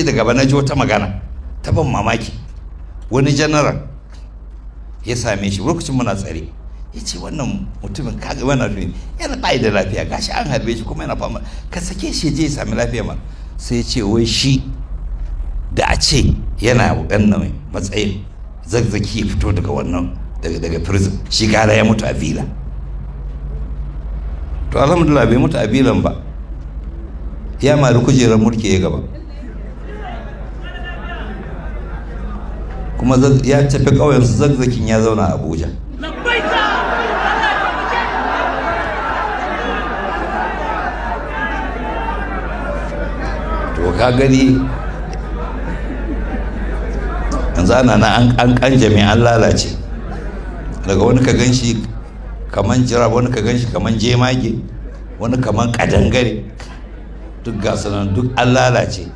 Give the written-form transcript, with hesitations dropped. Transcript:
daga bana ji wata magana ta ban mamaki. Wani general ya same shi lokacin muna tsare, ya ce, "Wannan mutumin, kaga wannan mutumin yana bai da lafiya, gashi an harbe shi kuma yana fama, ka sake shi je ya sami lafiya ma." Sai ya ce wai shi da a ce yana wannan matsayin, Zakzaki ya fito daga wannan daga prison, shi gara ya mutu a villa. To, alhamdulillah, bai mutu a villan ba, ya mari kujerar mulki ya gaba, kuma ya tafi ƙauyen su. Zakzakin ya zauna a Abuja. To, ka gani, yanzu ana na an kanjame, an lalace. Daga wani ka gan shi kaman jira, wani ka gan shi kaman jemage, wani kaman kadangare, duk gasu nan, duk an lalace.